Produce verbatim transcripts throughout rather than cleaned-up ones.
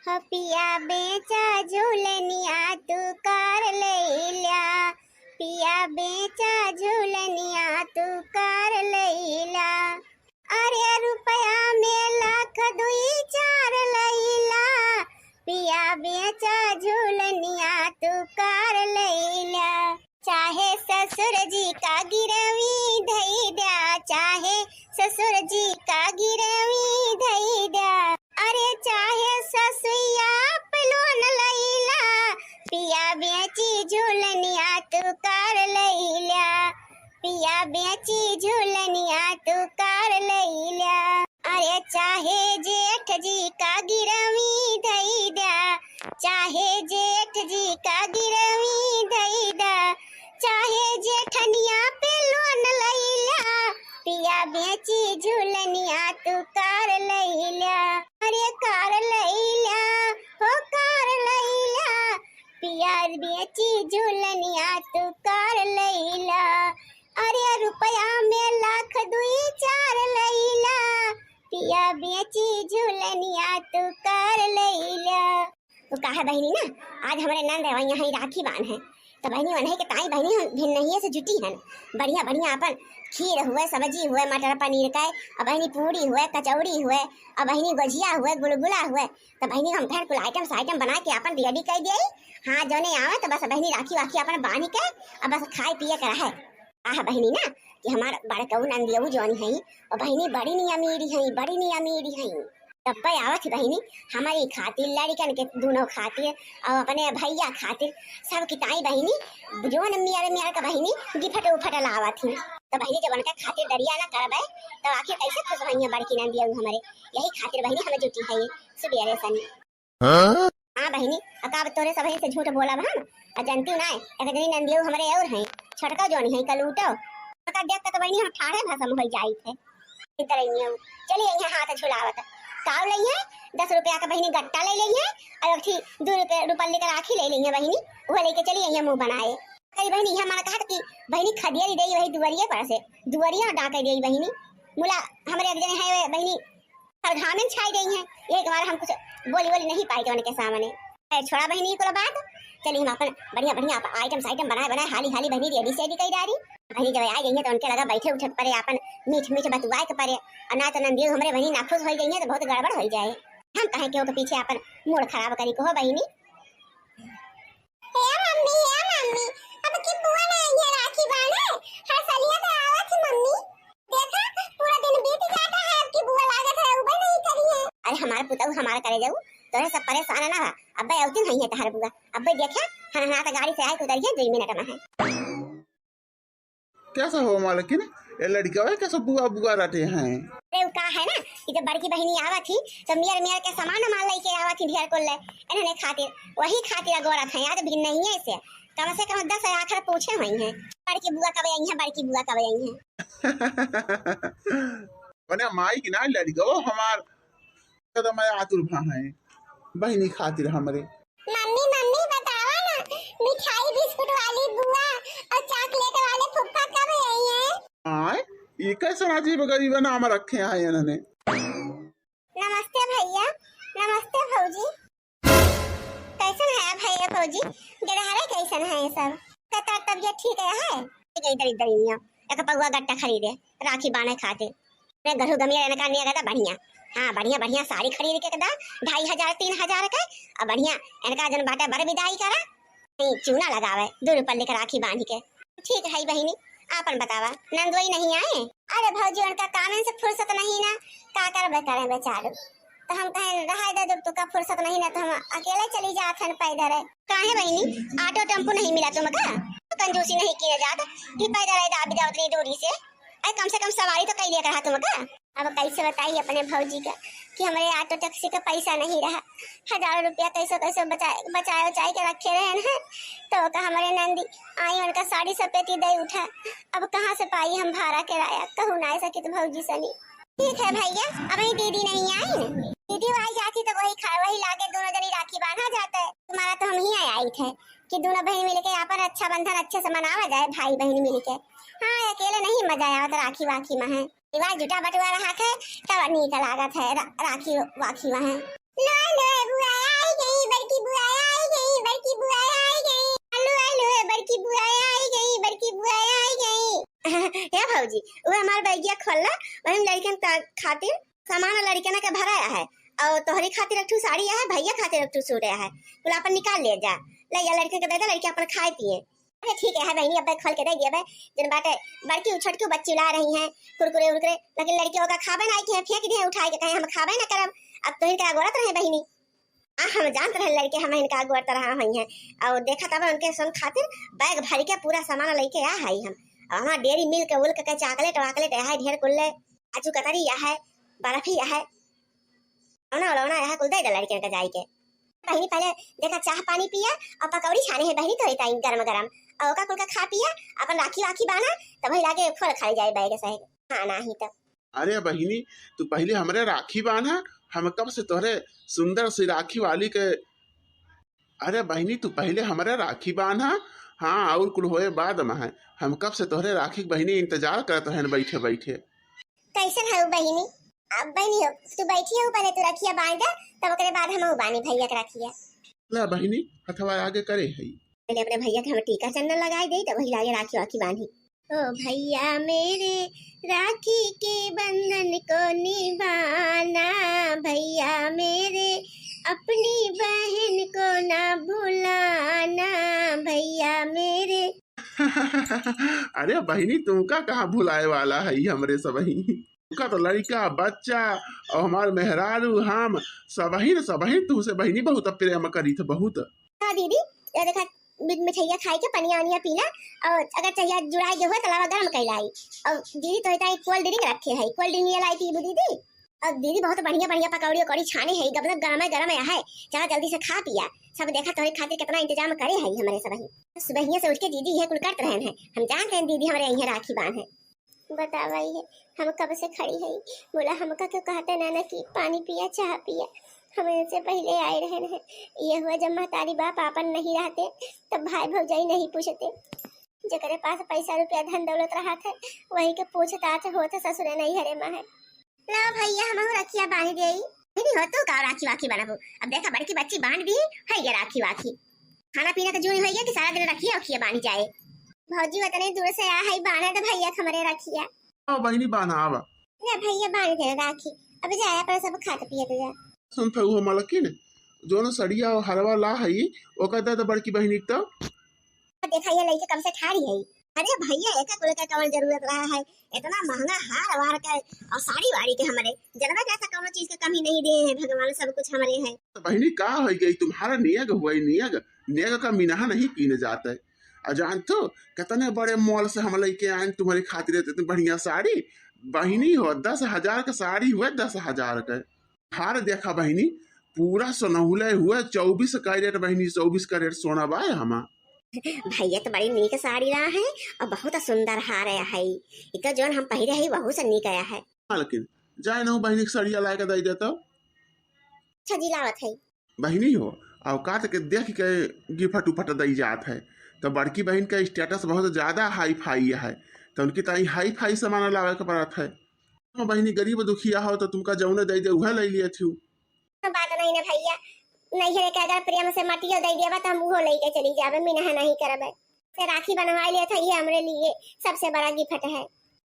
हो पिया बेचा झूलनिया तू कार लइला, पिया बेचा झूलनिया तू कार लइला। अरे रुपया में लाख दुई चार लइला, पिया बेचा झूलनिया तू कार लइला। चाहे ससुर जी का गिरवी धई द्या, चाहे ससुर जी का गिरवी धई द्या। अरे चाहे ससुइया पे लोन लइला, पिया बेची झूलनिया तू कार लइला, पिया बेची झूलनिया तू कार लइला। अरे चाहे जेठ जी का गिरवी धई द्या, चाहे जेठ जी का गिरवी धई द्या, चाहे जेठनिया पे लोन लइला, पिया बेची झूलनिया तू कार लइला। अरे कार लइला, हो कार लइला, पिया बेची झूलनिया तू कार लइला। अरे रुपया में लाख दुई चार लइला, पिया बेची झूलनिया तू कार लइला। तो का है बहिनी ना, आज हमरे नंद है, वहीं यहाँ राखी बांध है। तो बहिनी, वनहे के ताई बहिनी हम भिन्नहिए से जुटी हन। बढ़िया बढ़िया अपन खीर हुए, सब्जी हुए, मटर पनीर का, और बहिनी पूड़ी हुए, कचौड़ी हुए, और बहिनी गुजिया हुए, गुलगुला हुए। तो बहिनी हम घर कुल आइटम साइटम बना के अपन रेडी कर दिए। हाँ, जौने आवे तो बस बहिनी राखी वाखी अपन बांध के, और बस खाए पिए के रहे। आह बहिनी ना, कि हमार बड़कऊ नंदियऊ जौन है, और बहिनी बड़ी नी अमीरी है, बड़ी नी अमीरी है। तब्बे आवत ही बहिनी, हमारी खातिर, लड़िकन के दोनों खातिर, और अपने भैया खातिर, सब किताई बहिनी, जौन मियर मियर का बहिनी, गिफट उफट लावत ही। तो बहिनी, जब उनका खातिर दरिया ना करबे, तो आखिर कैसे खुश होइहें बड़की नंदियऊ हमरे? यही खातिर बहिनी, हमें जुटी है ये सुबेरे सनी। हाँ? हाँ बहिनी, अका अब तोरे सबही से झूठ बोलब हम? आ जनती ना, एक जनी नंदियऊ हमरे और हैं, छोटका जौन है, कलूटो। ओका देख के तो बहिनी हम ठाढ़े भसम हो जाई थे। इतरैनियऊ, चली अइहें हाथ झुलावत। काव लइहें, दस रुपया का बहिनी गट्टा ले लइहें, और एक ठी दू रुपया, रुपल्ली का राखी ले लइहें बहिनी, वो लेके चली अइहें मुँह बनाए। कही बहिनी, यहाँ मन कहत कि बहिनी खदिया दी देई वही दुआरिये पर से, दुआरिया डाके देई बहिनी। मुला हमरे एक जने हैं बहिनी, हर घामें छाई गई हैं, यही के मारे हम कुछ बोली बोली नहीं पाई थे उनके सामने। अरे छोड़ा बहिनी, कुल बात, चली हम अपन बढ़िया बढ़िया आइटम साइटम बनाए बनाए हाली हाली बहिनी रेडी सेडी कई डारी। बहिनी जब आ गई है तो उनके लगा बैठे उठे के परे, अपन मीठ मीठ बतुआए के परे, और ना तो नंदियो हमरे बहिनी नाखुश हो गई है तो बहुत गड़बड़ हो जाए। हम कहें केहू के पीछे अपन मूड खराब करी को हो बहिनी। हे मम्मी, हे मम्मी, अब की बुआ ना आई है राखी बांधे, हर सलिया तो आवत है मम्मी। देखा, पूरा दिन बीत जाता है, अब की बुआ लागत है, उबे नहीं करी है। अरे हमार पुतऊ, हमार करे जाऊ, तोरे सब परेशान ना हो। अब्बे अउतिन हई है तहार बुआ। अब्बे देखा, हनहनात गाड़ी से आए के उतरी है, दुई मिनट में है। कैसा हो मालकिन, ये लड़िकवा कैसा बुआ बुआ रटे हैं? अरे उ का है ना, कि जब बड़की बहिनी आवत ही, तो मियर मियर के सामान वामान लेके आवत ही ढेर कुल ले, इन्हने खातिर, वही खातिर अगोरत हैं, आज भी नहीं है इसे। कम से कम दस आखर पूछे हुई हैं, बड़की बुआ कब आई हैं, बड़की बुआ कब आई हैं। मने माई की ना लड़िकवा हमार कदम आतुर भा हैं बहिनी खातिर हमरे। मम्मी, मम्मी, बतावा ना, मिठाई बिस्कुट वाली बुआ और चॉकलेट वाले फुफ्फा कब आई हैं? आय, ई कैसन अजीब गरीब नाम रखे हैं इन्होंने? नमस्ते भैया, नमस्ते भौजी। कैसन है भैया भौजी? गेदहरे कैसन है ये सब? का तबियत ठीक है? है? ठीक है, इधर, इधर ही आओ। एक पौवा गट्टा खरीदे, राखी बांधे खातिर। मैं गरहू गमिया इनका नहीं कहता बढ़िया। हाँ, बढ़िया, बढ़िया साड़ी खरीद के दा, ढाई हजार, तीन हजार के, और बढ़िया इनका जन बाटे बर विदाई करा, नहीं, चूना लगावे, दू रुपल्ली के राखी बांध के। ठीक है बहिनी, आपन बतावा, नंदोई नहीं आए? अरे भौजी, उनका कामन से फुर्सत नहीं ना, का करबे करे बेचारू। तो हम कहे, "रहा दे, जब तुका फुर्सत नहीं ना, तो हम अकेले चली जात हन पैदल।" काहे बहिनी, ऑटो टेम्पो नहीं मिला तुमका? कंजूसी नहीं किया जात कि पैदल आए दाबी जाओ उतनी दूरी से। अरे कम से कम सवारी तो कई लिया करा तुमका। अब कैसे बताई अपने भौजी का कि हमरे ऑटो टैक्सी का पैसा नहीं रहा, हजारों रुपया कैसे कैसे बचाए, बचाए उचाए के रखे रहे हैं, तो का हमरे नंदी आई उनका साड़ी सपेटी दे उठा। अब कहाँ से पाई हम भाड़ा किराया, कहू ना सकित भौजी सनी। ठीक है भैया, अब ही दीदी नहीं आई न, दीदी आई जाती तो वही खा, वही लागे दोनों जनी राखी बांधा जाता है। तुम्हारा तो हम ही आई थे कि दोनों बहन मिलके आपन रक्षाबंधन अच्छे से मनावा जाए भाई बहन मिलके। हाँ, अकेले नहीं मजा आवत राखी वाखी में है। परिवार जुटा बटुआ रहा है, तब नीक लागत है रा-, राखी वाखी वहाँ। लोए लोए बुआ आई हे भौजी, वो हमार बैगिया खोलना, वही लड़कन का खातिर सामान लड़कन के भराया है, और तोहरी खातिर एक ठो साड़ी है, भैया खातिर एक ठो सूट है, कुल अपन निकाल ले जा, ले जा लड़कन के दे दे, लड़के अपन खाए पिए। अरे ठीक है बहिनी, अब खोल के दे दिए बे, जन बाटे बड़की छोटकी बच्ची ला रही हैं कुरकुरे उरकुरे, लेकिन लड़के ओका खाबे ना कि फेंक दिए उठाए के, कहे हम खाबे ना करब। अब तो इनका गोरत रहे बहिनी, आ हम जानत रहे लड़के हम इनका गोरत रहा हुई हैं। और देखा तब उनके सन खातिर बैग भर के पूरा सामान लेके आ है हम। और हमारा डेयरी मिल्क उल्क के चॉकलेट वाकलेट है ढेर कुल्ले, काजू कतरी है, बर्फी है, लौना लौना है कुल दे दे लड़के के जाए के। बहिनी पहले देखा चाह पानी पिया और पकौड़ी छाने है बहिनी तो इतना गरम गरम, और ओका कुल का खा पिया, अपन राखी वाखी बांधा, तब वही लागे खोल खाई जाए बैग से। हाँ नहीं तो। अरे बहिनी, तू पहले हमरे राखी बांधा, हम कब से तोहरे सुंदर सी राखी वाली के। अरे बहिनी, तू पहले हमरे राखी बांधा, हाँ, और कुल होए बाद में है। हम कब से तोहरे राखी के बहिनी इंतजार करत हन बैठे बैठे। कैसन है बहिनी? अब बहिनी हो, तू बैठी हो, पहले तू रखिया बांध दे, तब ओकरे बाद हम बानी भैया के रखिया। ले बहिनी, हथवा आगे करे है। पहले अपने भैया के हम टीका चंदन लगाए दे, तब वही लागे राखी वाखी बांधी। ओ भैया मेरे, राखी के बंधन को निभाना, भैया मेरे, अपनी बहन को ना भुलाना, भैया मेरे। अरे बहिनी, तुमका कहाँ भुलाए वाला है हमरे सबही। तुमका तो लड़का बच्चा और हमार मेहरारू, हम सबही न सबही तुमसे बहिनी बहुत प्रेम करी थे, बहुत। हाँ दीदी, ये देखा, मि-, मिठाइया खाए के पनिया वनिया पीना, और अगर चाहिए जुड़ाए के हुए तो लावा गरम कैलाई। और दीदी तो इतना कोल्ड ड्रिंक रखे है, कोल्ड ड्रिंक ये लाई पीबू दीदी। और दीदी बहुत बढ़िया बढ़िया पकौड़ी उकौड़ी छाने है, गबलब गरम है, गरम है, चला जल्दी से खा पिया। सब देखा तोहरे खातिर कितना इंतजाम करे है हमरे सबही। सुबहिया से उठ के दीदी ये कुल करत रहन है, हम जानते हैं दीदी हमरे यहाँ राखी बांध है। बतावा ये, हम कब से खड़ी है, बोला हमका क्यों कहते ना ना कि पानी पिया, चाह पिया, हम इनसे पहले आए रहन है। ये हुआ जब महतारी बाप आपन नहीं रहते, तब भाई भौजाई नहीं पूछते। जेकरे पास पैसा रुपया धन दौलत रहत है, वही के पूछताछ होत है ससुरे नैहरे में है। ला भैया, हमहू रखिया बांध देई। नहीं हो तो का राखी वाखी बांधबू? अब देखा बड़की बच्ची बांध दी है ये राखी वाखी। खाना पीना तो जून हो गया कि सारा दिन रखिया उखिया बांधी जाए। भौजी उतने दूर से आ है, बांध दे भैया हमरे रखिया। हाँ बहिनी, बांधा आवा। ले भैया बांध दे राखी, अब जाए अपन सब खात पियत जा। सुन थे उहो मलकिन, जोन सड़िया और हरवा ला है, ओका दे दे बड़की बहिनी के तो। देखा, ये लइके कब से ठाड़ी है। अरे भैया, एका कुल के कवन जरूरत रहा है, इतना महंगा हार वार के और साड़ी वाड़ी के हमरे जनवा के ऐसा कौनो चीज के कमी नहीं दिए हैं भगवान, सब कुछ हमरे है। तो बहिनी, का हो गई तुम्हारा नियग हुआ, नियग, नियग का मिनहा नहीं कीने जाता है। आ जानत हो, कितने बड़े मॉल से हम लइके आए तुम्हारे खातिर इतनी बढ़िया साड़ी। बहिनी हो, दस हजार का साड़ी हुआ, दस हजार का। हार देखा बहिनी, पूरा सोनहुले हुए, चउबीस कैरेट बहिनी, चउबीस कैरेट सोना बा हमा। भैया तो बड़ी नीक साड़ी ला है और बहुत सुंदर हार है, ई तो जौन हम पहिरे है वहू से नीक आया है। हाँ, लेकिन जाए ना बहिनी के सड़िया लाए के दे दे तो। अच्छा जी, लावत है। बहिनी हो, औकात के देख के गिफ्ट उफट दई जात है, तो बड़की बहिन का स्टेटस बहुत ज्यादा हाई फाई है, तो उनकी ताई हाई फाई सामान लावे के पड़त है। हम बहिनी गरीब दुखिया हो तो तुमका जौने दे दे उहे ले लिए थी। बात नहीं ना भैया, नैहरे के अगर प्रेम से मटियो दे देबा तो हम उहो लेके चली जाबे, मिनहा नहीं करबे। से राखी बनवा लिए था, ये हमरे लिए सबसे बड़ा गिफ्ट है।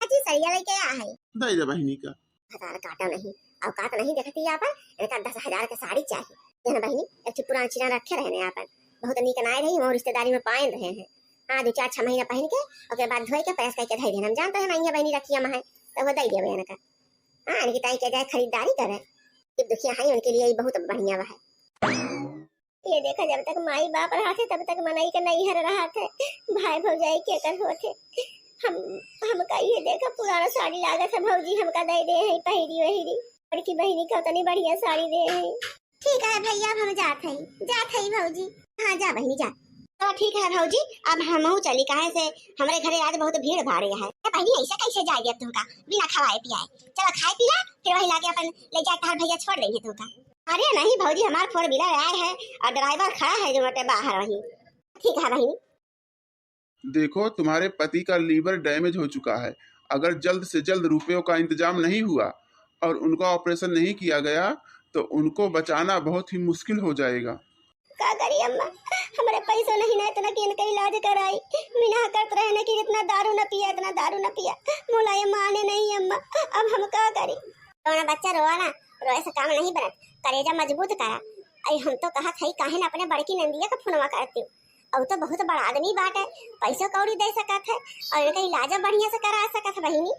अच्छी सड़िया लेके आ है। दे दे बहिनी का। भतार काटा नहीं, औकात नहीं देखती आपन, इनका दस हजार के साड़ी चाहिए। ये ना बहिनी, एक ठो पुरान चिरान रखे रहे ने आपन, बहुत नीक नाय रही, वहाँ रिश्तेदारी में पायन रहे हैं। हाँ, दो चार छह महीना पहन के, ओके बाद धोए के प्रेस करके धर देना। हम जानते हैं ना, ये बहिनी रखिया में है, तो वो दे देवे इनका। हाँ, इनकी ताई के जाए खरीदारी करे, जब दुखिया है उनके लिए ये बहुत बढ़िया है। ये देखा, जब तक माई बाप रहत है, तब तक मनई के नैहर रहत है, भाई भौजाई के कर होत है। हम, हमका ये देखा, पुराना साड़ी लागत है, भौजी हमका दे दे है, पहिरी वहिरी। बड़की बहिनी का उतनी बढ़िया साड़ी दे है। ठीक है भैया, अब हम जात हई, जात हई भौजी। हाँ, जा बहिनी, जा। तो ठीक है भौजी, अब हमहू चली, काहे से हमरे घरे आज बहुत भीड़ भाड़ है। ए बहिनी, ऐसे कैसे जाए दिया तुमका बिना खवाए पियाए? चलो खाए पिया, फिर वही लाके अपन ले जाए, तहार भैया छोड़ देंगे तुमका। अरे नहीं भौजी, हमार फोर व्हीलर आए है और ड्राइवर खड़ा है जो मोटे बाहर वहीं। ठीक है बहिनी। देखो, तुम्हारे पति का लिवर डैमेज हो चुका है। अगर जल्द से जल्द रुपयों का इंतजाम नहीं हुआ और उनका ऑपरेशन नहीं किया गया, तो उनको बचाना बहुत ही मुश्किल हो जाएगा। का करी अम्मा, हमरे पैसो नहीं ना इतना कि इनका इलाज कराई। मिनहा करत रहे ना कि इतना दारू न पिया, इतना दारू न पिया। मुलायम माने नहीं अम्मा, अब हम का करी? रोना बच्चा, रोआ ना, रोए से काम नहीं बनत, करेजा मजबूत करा। अई हम तो कहत हई, काहे ना अपने बड़की नंदिया का फोनवा करती, अउ तो बहुत बड़ा आदमी बाटे, पैसो कौड़ी दे सकत है अउ इनका इलाजो बढ़िया से करा सकत है बहिनी।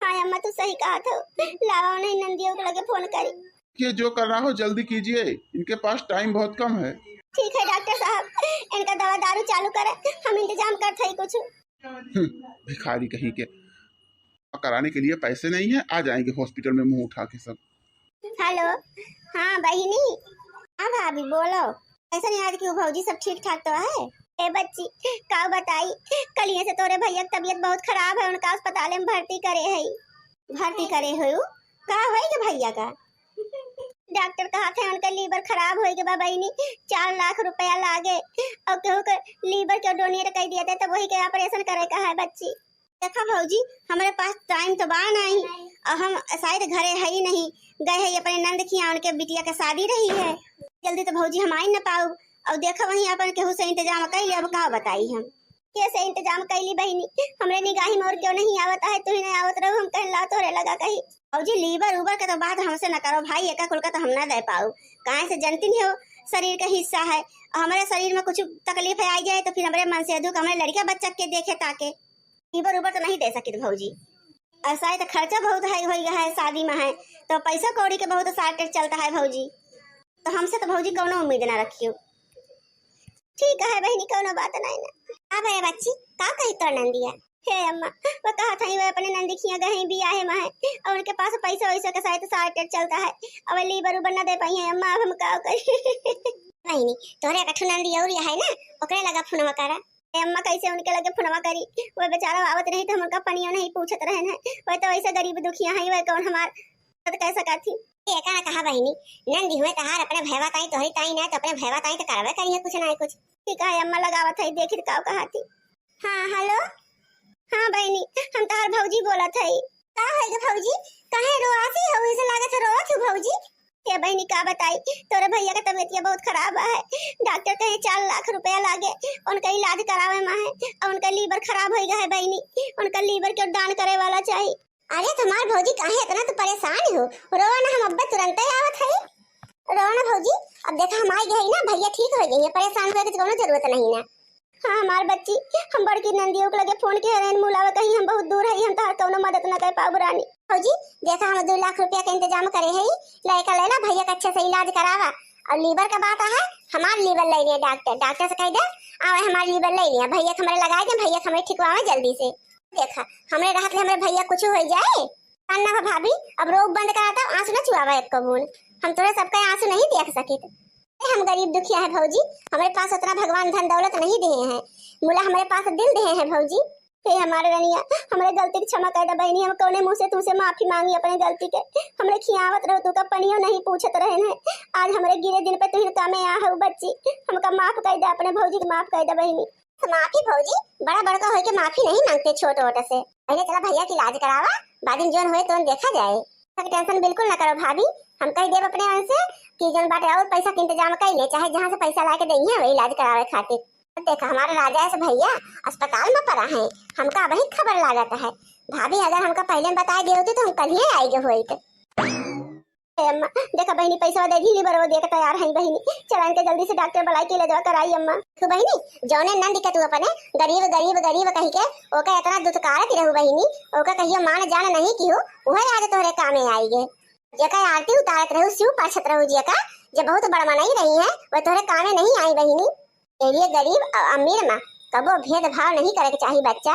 हाँ अम्मा, तू सही कहत हो, लावा नहीं नंदिया के लगे फोन करी। ये जो करना हो जल्दी कीजिए, इनके पास टाइम बहुत कम है। ठीक है डॉक्टर साहब, इनका दवा दारू चालू करे, हम इंतजाम करत हई कुछ। हम्म, भिखारी कहीं के। कराने के लिए पैसे नहीं है, आ जाएंगे हॉस्पिटल में मुंह उठा के सब। हेलो, हाँ बहिनी। हाँ भाभी बोलो, कैसन याद कियो भौजी, सब ठीक ठाक तो है? ए बच्ची, का बताई, कलिया से तोरे भैया के तबीयत बहुत खराब है, उनका अस्पताल में भर्ती करे है। भर्ती करे हो? का होई के भैया का? डॉक्टर कहत है उनका लीवर खराब होई के बा बहिनी, चार लाख रुपया लागे अउ केहू के लीवर के डोनेट कर दिया था, तब वही के ऑपरेशन करे का है बच्ची। देखा भौजी, हमरे पास टाइम तो बा नहीं, अउ हम शायद घरे है ही नहीं, गए है अपने नंद खिया, उनके बिटिया के शादी रही है, जल्दी तो भौजी हम आई न पाऊ। अउ देखा वहीं अपन केहू से इंतजाम कर ले, अब का बताई हम। कैसे इंतजाम कैली बहिनी, हमरे निगाही में और क्यों नहीं आवत है, तू ही नहीं आवत रहू, हम कहन ला तोहरे लगा कही। भौजी लीवर उबर के तो बात हमसे न करो भाई, एका कुल का तो हम ना दे पाऊ, काहे से जनती नहीं हो, शरीर का हिस्सा है, हमरे शरीर में कुछ तकलीफ आ जाए तो फिर हमरे मन से दुख हमरे लड़का बच्चा के देखे ताके। लीवर उबर तो नहीं दे सकित भौजी, ऐसा है तो खर्चा बहुत है, होई है शादी में है तो पैसा कौड़ी के बहुत shortage चलता है भौजी, तो हमसे तो भौजी कौनो उम्मीद ना रखियो। ठीक है बहिनी, कौनो बात नहीं ना। अब ए बच्ची, का कही तोर नंदिया? हे अम्मा, वो कहा था वो अपने नंदी खिया गए हैं बियाहे में है, और उनके पास पैसा वैसा के शायद shortage चलता है, अब लीवर उबर ना दे पाई है अम्मा, अब हम का करी? बहिनी, तोरे कठू नंदी और है ना, ओकरे लगा फोनवा करा। ए अम्मा, कैसे उनके लगे फोनवा करी? वो बेचारा आवत नहीं तो हम उनका पनियो नहीं पूछत रहन है, वो तो वैसे गरीब दुखिया है, वो कौन हमार मदद कर सका थी? एका ना कहा बहिनी, नंदी हुए तहार अपने भैवा ताई, तोहरी ताई ना तो अपने भैवा ताई तो करबे करिए कुछ ना कुछ। ठीक है अम्मा, लगावत है, देखित का कहा थी। हाँ हेलो। हाँ बहिनी, हम तहार भौजी बोलत है। का है गे भौजी, काहे रोआसी हो, ऐसे लागत है रोवत हो भौजी। हे बहिनी का बताई, तोरे भैया के तबीयतिया बहुत खराब है, डॉक्टर कहे चार लाख रुपया लागे उनका इलाज करावे में है, और उनका लीवर खराब हो गया है बहिनी, उनका लीवर के दान करे वाला चाहिए। अरे तुम्हार भौजी, काहे इतना तू परेशान हो? रोवा ना, हम अब्बे तुरंते आवत हई। रोवा ना भौजी, अब देखा हम आई गई ना, भैया ठीक हो गई है, परेशान होए के कौनो जरूरत नहीं ना। हाँ हमार बच्ची, हम बड़की नंदियों के लगे फोन के हरेन मुलावे कहीं हम बहुत दूर है, हम तोहार कौनो मदद ना कर पाऊ रानी। भौजी देखा हम दो लाख रुपया का इंतजाम करे है, लड़का लेला भैया का अच्छे से इलाज करावा, और लीवर का बात है, हमार लीवर ले लिया डॉक्टर, डॉक्टर से कह दे आवे हमार लीवर ले लिया, भैया के हमरे लगा दे, भैया के हमरे ठिकवावे जल्दी से। देखा, हमरे रहत ले हमरे भैया कुछ हो जाए। अन्ना भा भाभी, अब रोब बंद करा तो आंसू न चुआवा एक बूंद। हम तोरे सबका आंसू नहीं देख सकित। ए, हम गरीब दुखिया है भौजी, हमरे पास उतना भगवान धन दौलत नहीं दिए हैं। मुला हमरे पास दिल दिए हैं भौजी। हे हमारे रनिया, हमरे गलती के क्षमा कर दे बहिनी। हम कौने मुंह से तुमसे माफी मांगी अपने गलती के? हमरे खियावत रहो तू का पनियो नहीं पूछत रहे हैं। आज हमरे गिरे दिन पे तुहिन कामे आ हऊ बच्ची, हमका माफ कर दे, अपने भौजी के माफ कर दे बहिनी। तो माफी भौजी, बड़ा बड़का होके माफी नहीं मांगते छोट वोट से। पहले चला भैया की इलाज करावा, बाद में जोन होए तोन देखा जाए। टेंशन बिल्कुल ना करो भाभी, हम कह देब अपने मन से कि जोन बाटे और पैसा के इंतजाम कर ले, चाहे जहाँ से पैसा ला के देइहे वही इलाज करावे खातिर। अब देखा हमारे राजा ऐसे भैया अस्पताल में पड़ा है, हमका वही खबर लागत है। भाभी अगर हमका पहले में बताए दे होती तो हम कल ही आए गए होइत। ए अम्मा, देखा बहिनी, पैसा दे दी, लीवर वो देख तैयार है बहिनी। चला इनके जल्दी से डॉक्टर बुलाई के ले जावा कराई अम्मा। देखो बहिनी, जौने नंद के तू अपने गरीब, गरीब, गरीब कही के ओके इतना दुत्कारत रहू बहिनी, ओके कहियो मान जान नहीं किहू, वह आज तोहरे कामे आई गे। जेका आरती उतारत रहू, शिव पाछत रहू जेका, जे बहुत बड़ मनई रही है, वह तोहरे कामे नहीं आई बहिनी। ए लिए गरीब और अमीर में कबो भेदभाव नहीं करे के चाही बच्चा।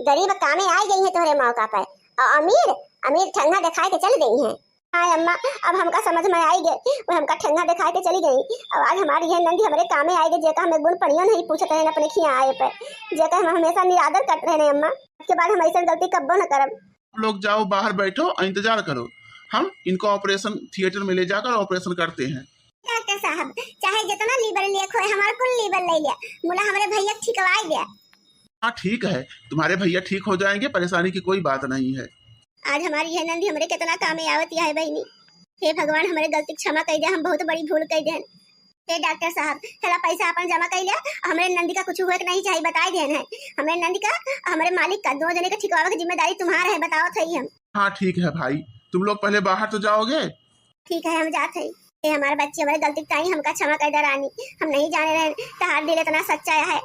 गरीब कामे आई गई है तोहरे मौका पर, और अमीर, अमीर ठंगा दिखाए के चल गई है। हाय अम्मा, अब हमका समझ में आई गए, वो हमका ठेंगा दिखाए के चली गई। अब आज हमारी यह नंदी हमरे कामे आए गए, जेका हम एक बूंद पनियो नहीं पूछत रहे अपने खिया आए पे, जेका हम हमेशा निरादर करत रहे अम्मा। आज के बाद हम ऐसा गलती कब्बो न करब। आप लोग जाओ, बाहर बैठो और इंतजार करो, हम इनको ऑपरेशन थिएटर में ले जाकर ऑपरेशन करते हैं। डॉक्टर साहब, चाहे जितना लीवर लेख होए, हमारा कुल लीवर ले लिया, मुला हमारे भैया ठिकवाई दिया। हाँ ठीक है, तुम्हारे भैया ठीक हो जाएंगे, परेशानी की कोई बात नहीं है। आज हमारी यह नंदी हमरे कितना कामे आवत है बहिनी। हे भगवान, हमरे गलती क्षमा कर दे, हम बहुत बड़ी भूल कर देन। ए डॉक्टर साहब, चला पैसा अपन जमा कइ ले, हमरे नंदी का कुछ होए के नहीं चाहिए, बताइ देन है। हमरे नंदी का, हमरे मालिक का, दो जने के ठिकवावे के जिम्मेदारी तुम्हार है, बतावत है हम। हाँ ठीक है भाई, तुम लोग पहले बाहर तो जाओगे। ठीक है, हम जात है। ए हमार बच्ची, हमरे गलती ताई हमका क्षमा कइ दे रानी, हम नहीं जाने रहे तहार दिल इतना सच्चा है।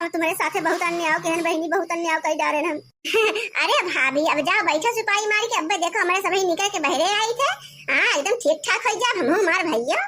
और तुम्हरे साथे बहुत अन्याय केहन बहिनी, बहुत अन्याय कइ डारेन हम। अरे भाभी, अब जाओ बैठो सुपारी मारी के, अब देखो हमरे सबही निकल के बहरे आई थे। हाँ, एकदम ठीक ठाक होइ जा, हमहू हमार भैया।